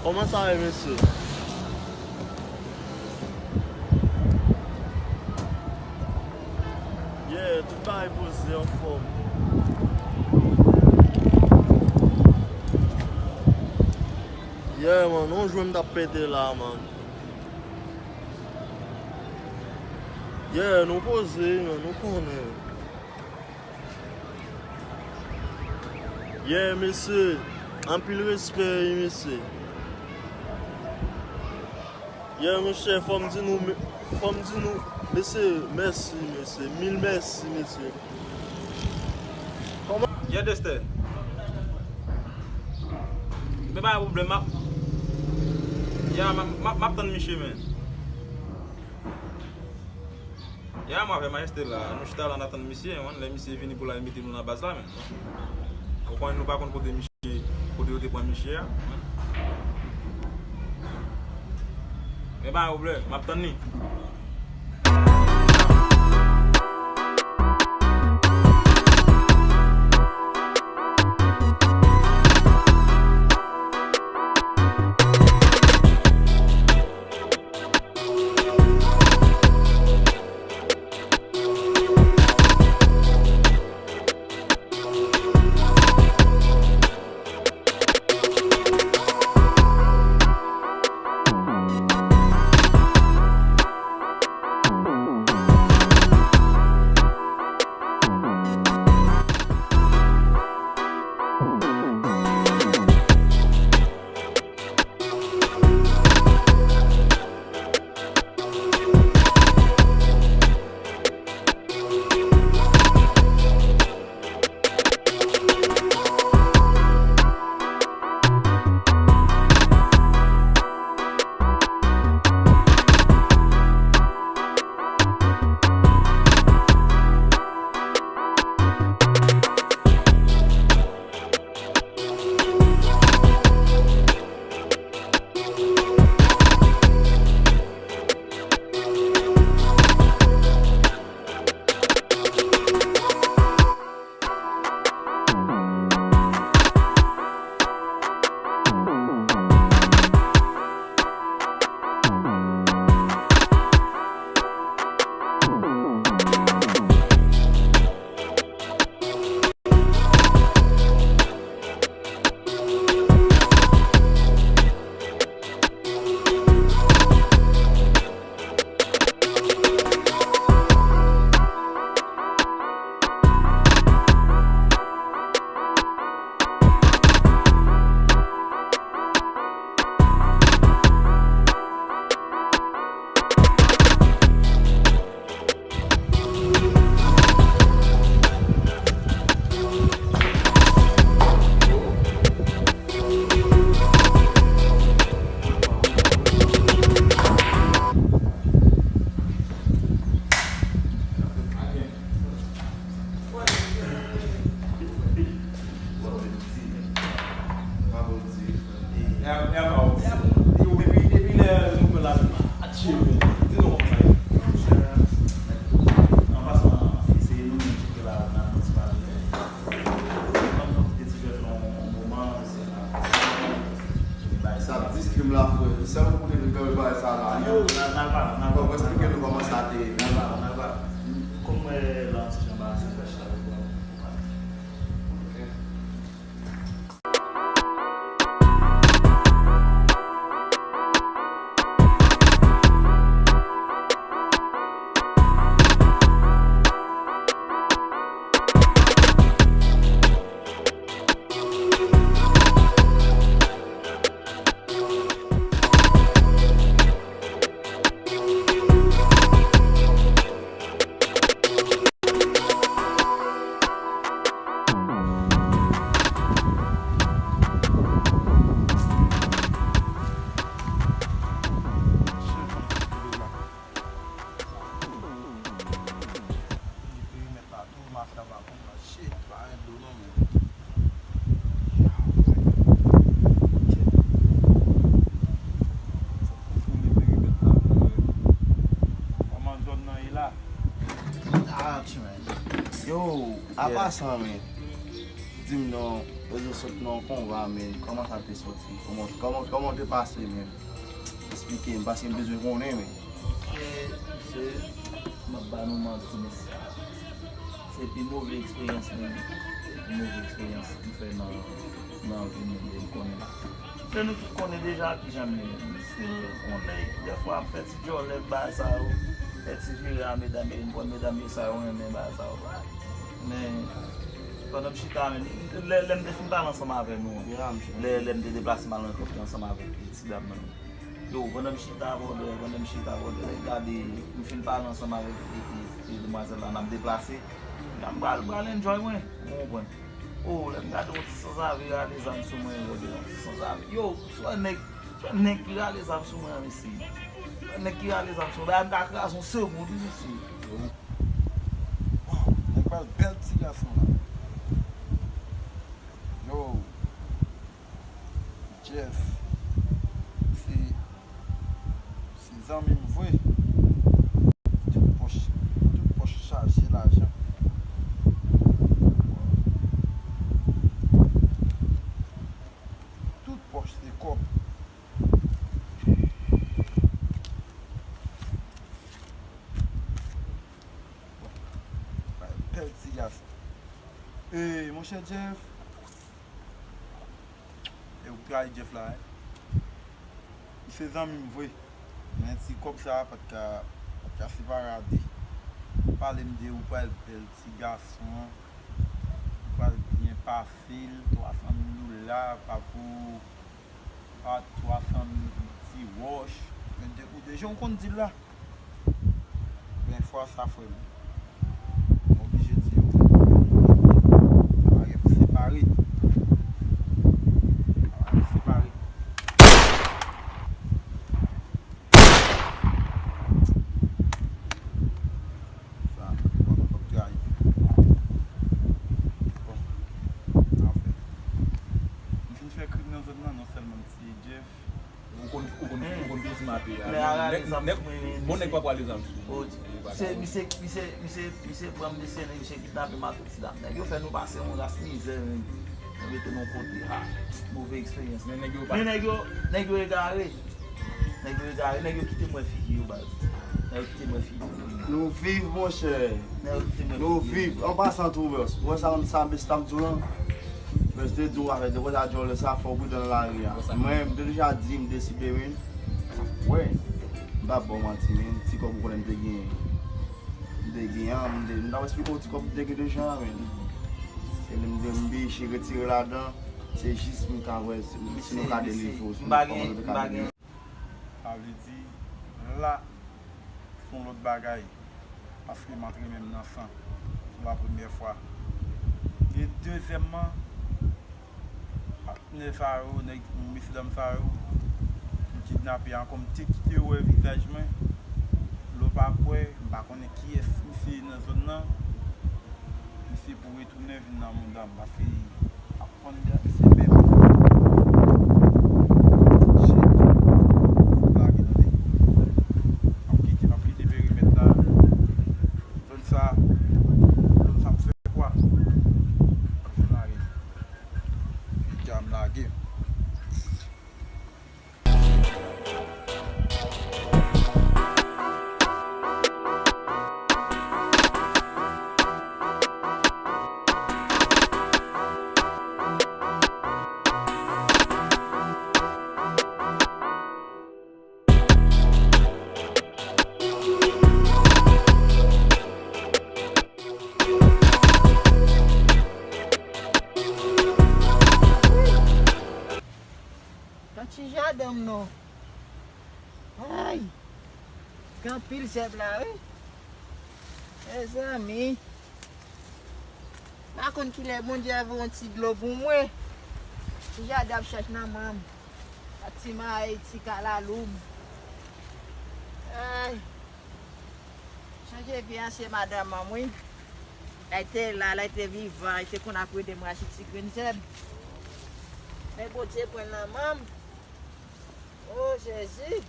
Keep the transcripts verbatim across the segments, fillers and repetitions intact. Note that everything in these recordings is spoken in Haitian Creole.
Kòman sa ye, mesye? Yeah, tout bagay poze, anfòm. Yeah, man, yon jwè m t ap pete la, man. Yeah, nou poze, man, nou konnen. Yeah, mesye. Anpil respè, wi, mesye. Yeah, monchè, fò m di nou, me-, fò m di nou, mesye, mèsi, mesye. Mil mèsi, mesye. Kòman? Yeah, Dexter. Men pa gen pwoblèm, m ap, yeah, m ap, m ap, m ap tann misye, men. Ya, mwen avè Maestro la, nou chita la, n ap tann misye, man. Lè misye vini pou l al mete nou nan baz la, men. Ou konnen nou pa konn kote misye, kote yo te pran misye a, man. Men pa gen pwoblèm, m ap tann li. Depi, depi lè nou fè la, atire, di nou kòman sa ye. An pasan, se nou menm ki fè la, n ap fè ti pale. N ap fè ti pale yon moman, se la. Sa ap distraire m la, frè. Sèl ou konnen nou kanpe bagay sa la. Yo, n al, n al pale, n al pale. Fò w eksplike nou kòman sa te ye. N al pale, n al pale. Kòm mwen la, yon ti jan bagay, se frè chita avèk mwen. Perimèt la tou, mafya pa konprann shit, pa gen dlo non, men. Fòk kontwole perimèt la, frè. Kòman zòn nan ye la? Ah, tchwen. Yo, apa sa, men? Di m non. Yo di w sot nan yon konba, men kòman sa te soti? Kòman, kòman, kòman w te pase, men? Eksplike m, paske m bezwen konnen, men. Se, se, m ap ba nou manti, men se, se pi move eksperyans, men, se pi move eksperyans m fè nan, nan vi m, men m konnen. Se nou tout konnen deja kijan m ye. M still yon nèg, dèfwa m fè ti djòlè bagay sa yo, fè ti vire a medam, e m konn medam yo sa yo renmen bagay sa yo. Men, pandan m chita, men, lè, lè m te fin pale ansanm avè nou an, lè, lè m te deplase m al rankontre ansanm avèk ti dam nan, yo, pandan m chita, brother, pandan m chita, brother, lè m gade, m fin pale ansanm avèk e, e, e demwazèl la, n ap deplase, m pral, pral enjoy mwen, ou konprann? Oh, lè m gade yon ti sanzave rale zam sou mwen, brother, yon ti sanzave. Yo, swa nèg, swa nèg ki rale zam sou mwen an, mesye. Swa nèg ki rale zam sou mwen, bagay m ka kraze yon segond, wi, mesye. Wow, nèg pral bèl ti gason la. Yo, Jeff, se, se zanmi m vre. Tout pòch, tout pòch chaje lajan. Tout pòch se kòb. Bèl ti gason. E, monchè Jeff, e ou k trayi Jeff la, wi. Li se zanmi m vre. Men ti kòb sa a pa t ka, pa t ka separe a de. Pale m de ou pral bèl ti gason. Ou pral byen pase l, twa san mil dola, pa pou, pa twa san mil ti wòch. Men de, ou deja ou konn di l la. Gen fwa sa, frè m. M oblije di yo. Pa gen pou separe. Pa gen pou separe. Sa, bon, m p ap trayi. Bon, anfen. M fin fè krim nan zòn nan, non sèlman m tiye Jeff, Ou konn, ou konn, ou konn tou si m ap ye a. Nèg, nèg, bon nèg pa pwale zam sou ou. Misye, misye, misye, misye, misye pran m, misye, misye kidnape m ak yon ti dam. Nèg yo fè nou pase yon ras mizè, men. Yo mete nou kote, ha, move eksperyans. Men nèg yo pa. Men nèg yo, nèg yo egare. Nèg yo egare, nèg yo kite m wè figi yo, baz. Nèg yo kite m wè figi yo. Nou viv, monchè. Nèg yo kite m wè figi yo. Nou viv. An pasan tou, bro. Ou wè sa, sa, sa m t ap di w lan? Men se te di w avè depi sa djòlè sa fè w pridan nan lari a. Mwen, m te deja di, m deside, men. Wè, m p ap ba w manti, men. Ti kòb ou konnen m te gen, m te gen an, m te, m t ap eksplike w ti kòb m te gen deja, men. E lè m te, m biche retire ladan, se jis m ka wè si, si nou ka delivre w, si nou kòman nou te ka delivre. Sa vle di, la, se yon lòt bagay. Paske m antre men m nan san. Se pa premyè fwa. E dezyèmman, patnè sa yo, nèg, mesye dam sa yo, m kidnape ankò, m te kite yo wè vizaj mwen. Lè w pa kwè, m pa konnen kiyès misye nan zòn nan. Misye pou retounen vin nan manda m, paske ap konn misye menm. Shit. Lage tande. M ap kite, m ap kite perimèt la. Zòn sa, zòn sa m fè kwa. M lage. Deja m lage. Nan ti jaden m non. Ay! Gen anpil zèb la, wi. Mezanmi. M pa konn kilè Bondye a voye yon ti dlo pou mwen. Ti jaden ap chèch nan men m. Ak ti mayi, ti kalalou m. Ay! Chanje vi ansyen madanm an m, wi. Lè l te la, lè l te vivan, li te konn ap ede m rache ti grenn zèb. Men Bondye pran l nan men m. O Jezi!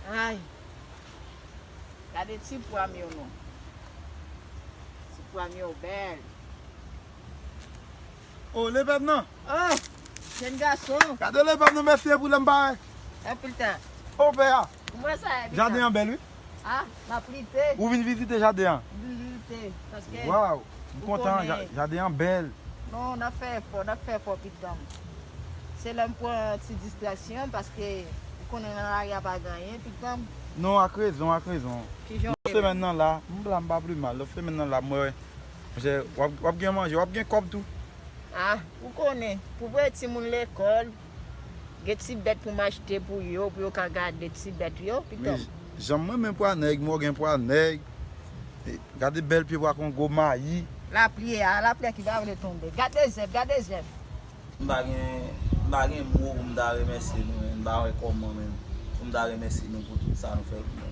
Ay! Gade ti pwa m yo non. Ti pwa m yo bèl. Oh, lepèp nan. Oh, jèn gason. Gade lepèp nan, mesye, pou lè m parèt. Anpil tan. Oh, pè a. Kouman sa ye? Jaden an bèl, wi. Ah, m ap lite. Ou vin vizite jaden an. M vin vizite. Paske Waw, m kontan, ja- jaden an bèl. Non, n ap fè efò, n ap fè efò, pitit dan m. Se lè m pran ti distraksyon, paske ou konnen nan lari a pa gen anyen, pitit dan m. Non, ak rezon, ak rezon. Kijan w Lòt semèn nan la, m bla m pa pli mal. Lòt semèn nan la, mwen, w ap, w ap gen manje, w ap gen kòb tou. Ah, ou konnen, pou voye timoun lekòl, gen ti bèt pou m achte pou yo, pou yo ka gade ti bèt yo, pitit dan m. Jan mwen men pwa nèg, mwen gen pwa nèg. E, gade bèl pye pwa kongo mayi. Lapli a, lapli a ki pa vle tonbe. Gade zèb, gade zèb. M pa gen, m pa gen mo pou m ta remèsye nou, men m pa wè kòman, men pou m ta remèsye nou pou tout sa nou fè pou nou.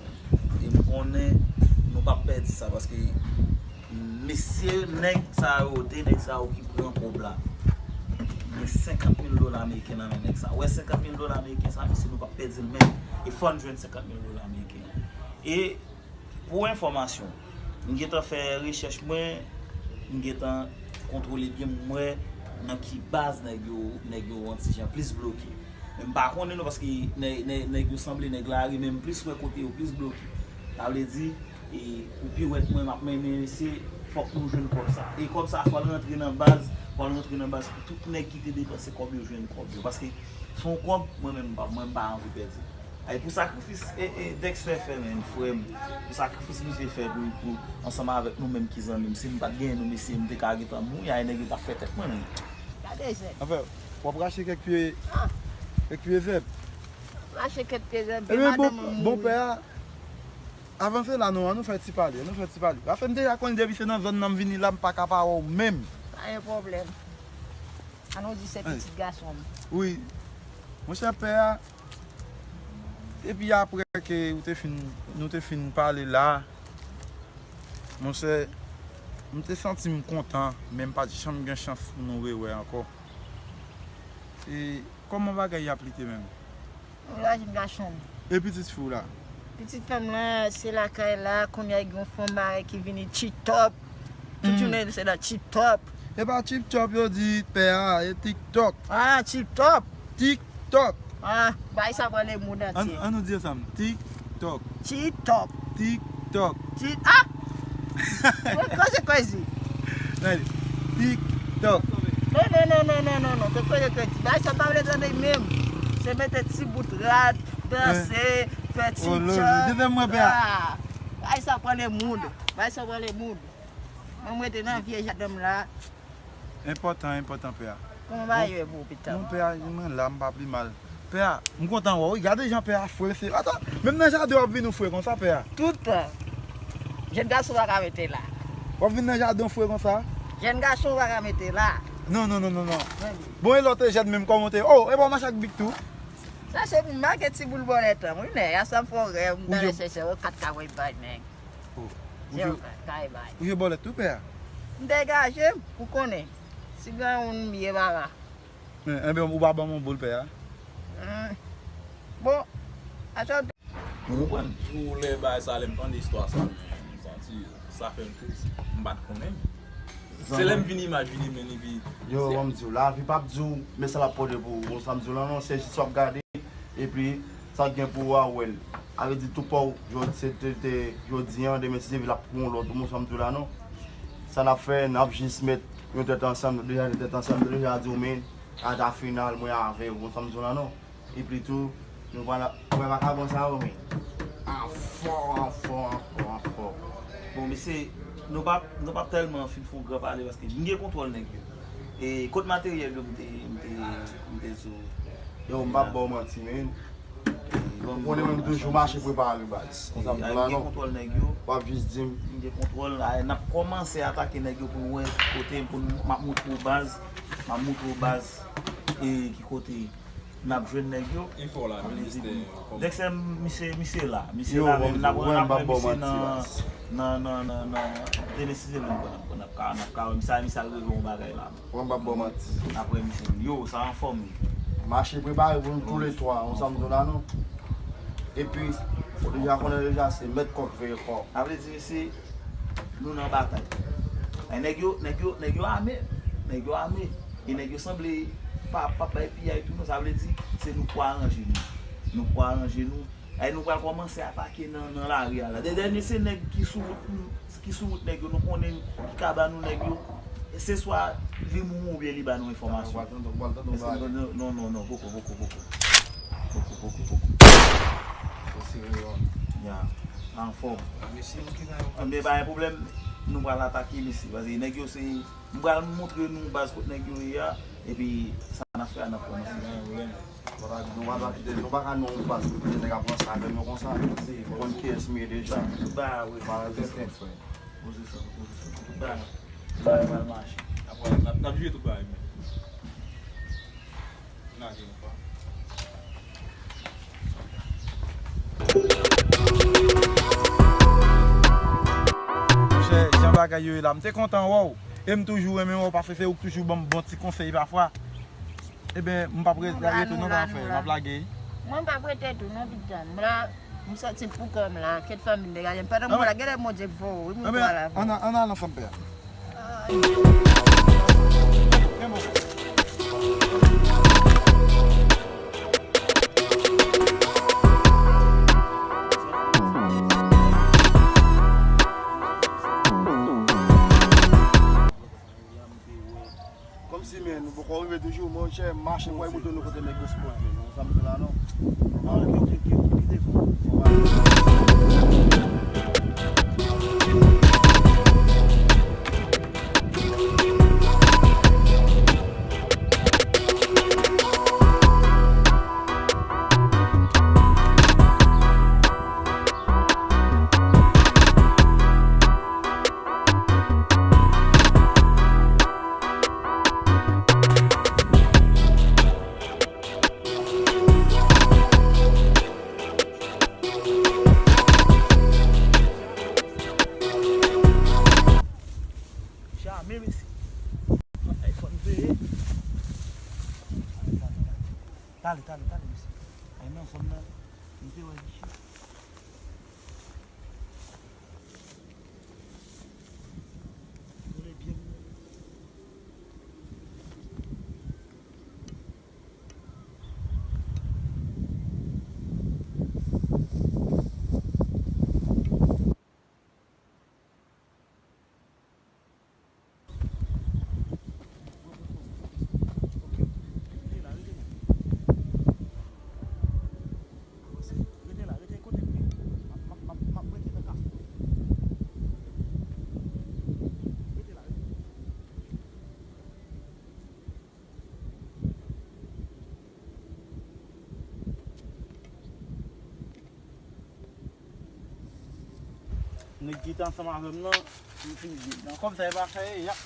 E m konnen nou p ap pèdi sa, paske mesye, nèg sa yo, de nèg sa yo ki pran kòb la, gen senkant mil dola ameriken nan men nèg sa. Ou wè senkant mil dola ameriken sa, mesye, nou p ap pèdi l menm. E fò n jwenn senkant mil dola ameriken. E pou enfòmasyon, m gentan fè rechèch mwen, m gentan kontwole byen, m wè nan ki baz nèg yo, nèg yo yon ti jan plis bloke. Men m pa konnen non, paske nèg, nèg, nèg yo sanble nèg lari, men m plis wè kote yo plis bloke. Sa vle di, e, ou pi wè k mwen m ap mennen mesye, fòk nou jwenn kòb sa. E kòb sa, fò l rantre nan baz, fò l rantre nan baz pou tout nèg ki te depanse kòb yo jwenn kòb yo. Paske se yon kòb, mwen menm, m pa, mwen m pa anvi pèdi. Ay, pou sakrifis e, e, Dexter fè, men, frè m, pou sakrifis misye fè pou, pou, ansanm avèk nou menm ki zanmi m, si m pa t genyen nou, mesye, m te ka gentan mouri, ay, nèg yo t ap fè tèt mwen, men. Gade zèb. Anfen, w ap rache kèk pye, Ah, kèk pye zèb. Rache kèk pye zèb, Ebyen, madanm bon, mwen bon mouri. Pè a, avanse la non, an nou fè ti pale, an nou fè ti pale. Afè m deja konn depi se nan zòn nan m vini la, m pa ka pa wè w menm. Pa gen pwoblèm. An nou di se pitit gason m. Wi. Monchè Pè a, epi apre ke ou te fin, nou te fin pale la, monchè, m te santi m kontan, men m pa t janm gen chans pou nou rewè ankò. E kòman bagay y ap lite menm? Ou la jèn gason m. E pitit fi w la? Pitit fanm lan, se lakay la, kounye a gen yon fanm mare ki vini tchitòp. Tout jounen se nan tchitòp. E pa tchiptchòp yo di Pè a, e tiktòk. Ah, tchitòp. Tiktòk. Ah, bay sa pran le moun An, antye. An nou di ansanm. Tiktòk. Tchitòp. Tiktòk. Ti, ah! Mwen koze kwezi. Gade. Tiktòk. Non, non, non, non, non, non, non. Te kwezi kwezi. Bay sa pa vle tande menm. Se mete ti bout rad, danse, fè ti Oh, Lolo, tchòp. di tè mwen, Pè a. Ah! Bay sa pran le moun. Bay sa pran le moun. Mwen, mwen te nan vye jaden m la. Enpòtan, enpòtan, Pè a. Kòman bagay yo ye pou ou, pitit? Non, Pè a, mwen la, m pa pi mal. Pè a, m kontan wè w. Wi, gade jan Pè a fre, se. Ata, menm nan jaden w ap vin ou fre konsa, Pè a. Tout tan. Jèn gason pa ka mete la. W ap vin nan jaden w fre konsa. Jèn gason pa ka mete la. Non, non, non, non, non. Mwen, Bon, e lòt jèn menm kòman w te. Oh, e bon, mache ak bik tou. sa se pou make ti boul bòlèt an. Wi, nè, a sa m fò rèv, m Ou tande jwe- se se yo kat ka voye bay nèg. Oh, ou Se yo jwe- kat ka voye bay. Ou jwe bòlèt tou, Pè a. M degaje m, ou konnen. Si gen yon m ye baba. Enben, ou pa ban m yon boul, Pè a. Hmm. Bon, acha Ou konprann? Tou lè bagay sa, lè m tande istwa sa, m santi sa fè m tris. M pa t konnen. Se lè m vin imajine, men epi Yo, ban m di w, lavi p ap di w, men sa l ap pote pou ou, ou sa m di w la non, se jis w ap gade, epi sa k gen pou ou a, ou wè l. A vle di, tou pa w, jodi, se te, te, jodi an, demen, si se vle, l ap pran yon lòt, ou sa m di w la non. Sa n ap fè, n ap jis met yon tèt ansanm, nou deja met tèt ansanm, nou deja di w, men, ata final, mwen avè w, ou sa m di w la non. Epi tou, nou pral ap wè vakabon sa yo, men. Anfò, anfò, anfò, anfò. Bon, mesye, nou p ap, nou p ap tèlman fin fè yon gran pale paske m gen kontwòl nèg yo. E kot materyèl yo m te, m te, m te sou. Yo, m p ap ba w manti, men. Ou konnen mwen, m toujou mache prepare baz. Konsa m di w la gen non. Kontwòl nèg yo. W ap jis di m. M gen kontwòl. A, n ap kòmanse atake nèg yo pou n wè kote, pou n, m ap montre w baz. M ap montre w baz. E ki kote n ap jwenn nèg yo. Enfo la, men misye. Dèk se misye, misye la. Misye Yo, la bon, menm, n ap, bon, n m ap pa wè ba w misye manti, baz. Nan, nan, nan, nan, nan, demen si se menm, n ap, n ap ka, n ap ka wè misye, misye al regle yon bagay la. Mwen m pa ba w manti. N ap wè misye. Yo, sa anfòm wi. Mache prepare pou nou tou le twa, ou sa m di w la non. Epi, ou deja konnen deja se mèt kòk veye kò. Sa vle di, mesye, nou nan batay. Ay, nèg yo, nèg yo, nèg yo ame. Nèg yo ame. E nèg yo sanble pa, p ap bay piyay tou non, sa vle di se nou pou aranje nou. Nou pou aranje nou. Ay, nou pral kòmanse atake nan, nan lari a la. Dè, dènye se nèg ki sou wout, ki sou wout nèg yo, nou konnen ki ka ba nou nèg yo. Se swa li mouri oubyen li ba nou enfòmasyon. Èske nou, non, non, non, non, poko, poko, poko. Poko, poko, poko. Ya, anfòm. Anben, pa gen pwoblèm, nou pral atake mesye. Paske nèg yo se, m pral montre nou baz kot nèg yo ye a, epi sa n ap fè a, n ap kòmanse. Nou pa ka, nou pa ka kite, nou pa ka nan yon baz pou kite nèg ap ranse avè nou konsa. Ou konn kiyès m ye deja. Ba wi. Pa reziste, frè. Poze sa, poze sa. Tout bagay, tout bagay pral mache. Apre, n ap, n ap jwe tout bagay, men. N a gen pa. Monchè, jan bagay yo ye la, m te kontan wè w. E m toujou renmen wè w, paske se ou k toujou ban m bon ti konsèy pafwa. Ebyen, m p ap rete tou non, pa fè, m ap lage. Mwen m p ap rete tou non, pitit. M la, m sòti pou kò m la, kèt fanmi m degaje m. Pandan m la, genlè Bondye k voye w, wi, mwen pral avè w. Ann al ansanm, pè. Ay. Kòmsi, men, nou poko rive toujou, monchè, mache pou al moute nou kote nèg yo sipoze, non, sa m di la, non. Ok, ok, ok, kite fò. Jamè, mesye. Ay, fò n veye. Tale, tale, tale, mesye. Ay, men ansanm nan, m te wè li. Boule byen. Nèg ki te ansanm avè m nan, m fin di, nan kòm sa e pa fè, y ap.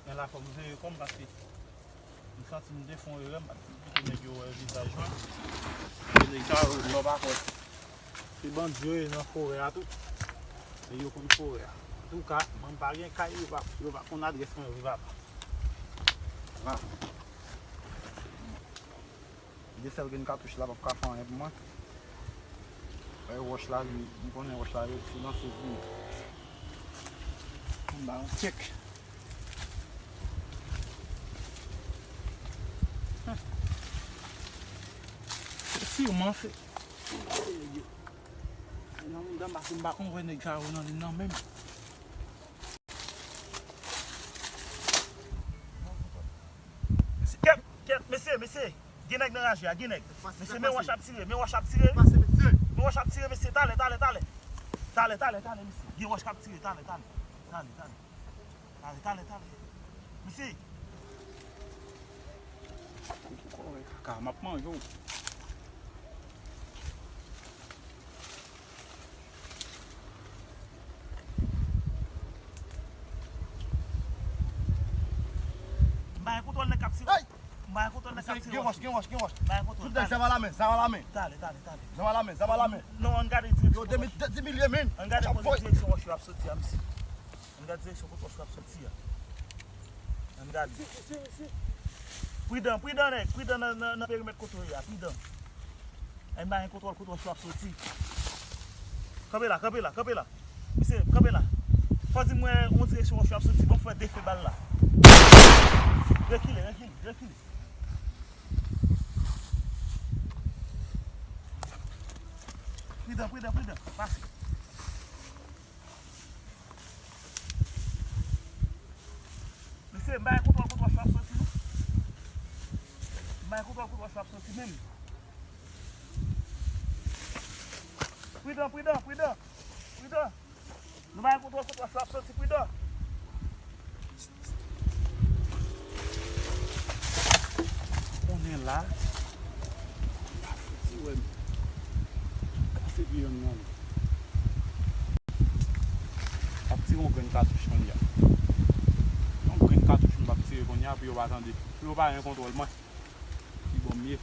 Men la fò m veye kò m paske m santi m te fè yon erè, m pa t kite nèg yo wè vizaj mwen. Nèg sa yo, yo pa kwè. Se bandi yo ye nan forè a tou. Nèg yo konn forè a. Antouka, mwen m pa gen kay, yo pa, yo pa konn adrès mwen, yo pa. La. Gen sèl grenn katouch la p ap ka fè anyen pou mwen. Bay wòch la, li, m konnen wòch la rete silansyez li. M ba yon tchèk. Se siman se. Nan mouda m pase m pa konn wè nèg sa yo nan li nan menm. Mesye, kèt, kèt, mesye, mesye. Gen nèg nan raje a, gen nèg. Mesye, men wòch ap tire, men wòch ap tire. Men wòch ap tire, mesye. Talè, talè, talè. Talè, talè, talè, mesye. Gen wòch k ap tire, talè, talè. Talè, talè. Talè, talè, talè. Mesye. Kaka, m ap manje w. M pa gen kontwòl nèg k ap tire. M pa gen kontwòl nèg k ap tire. Gen wòch, gen wòch, gen wòch. M pa gen kontwòl. Tout nèg zam a lamen, zam a lamen. Talè, talè, talè. Zam a lamen, zam a lamen. Non, ann gade direksyon. Yo, de mil, de mil ye, men. Ann gade kote direksyon wòch yo ap soti a, mesye. Ann gade direksyon kote wòch yo ap soti a. Ann gade. Pridan, pridan, nèg. Pridan nan, nan, nan perimèt kote w ye a. Pridan. Ann ba yon kontwòl kote wòch yo ap soti. Kanpe la, kanpe la, kanpe la. Mesye, kanpe la. Fò di mwen yon direksyon wòch yo ap soti. Bon, fè defe bal la. Rekile, rekile, rekile. Pridan, pridan, pridan. Pase. Mesye, m pa gen kontwòl kote w ap soti, non. M pa gen kontwòl kote w ap soti menm. Pridan, pridan, pridan. Pridan. Nou pa gen kontwòl kote w ap soti, pridan. Konnen la, pa fouti wè m kase pye yonn nan. M ap tire yon grenn katouch kounye a. Yon grenn katouch m ap tire kounye a pou yo pa tande. Pou yo pa gen kontwòl mwen. Ki bò m ye?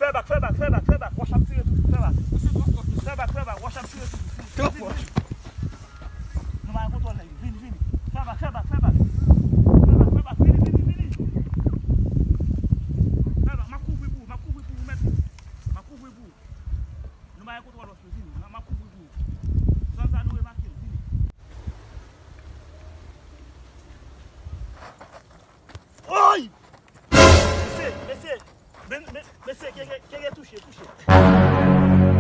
Fè bak, fè bak, fè bak, fè bak. Wòch ap tire toutou. Fè bak. Fè bak, fè bak. Wòch ap tire toutou. Vin, vin, vin. Nou pa gen kontwòl nèg. Vin, vin. Fè bak, fè bak, fè bak. Fè bak, fè bak. Vini, vini, vini. Fè bak. M ap kouvri pou ou. M ap kouvri pou ou, mèt. M ap kouvri pou ou. Nou pa gen kontwòl wòch yo. Vini. M ap kouvri pou ou. Zòn sa nou remake l. Vini. Woy! Mesye, mesye, men, men, mesye, Keke, Keke touche, touche.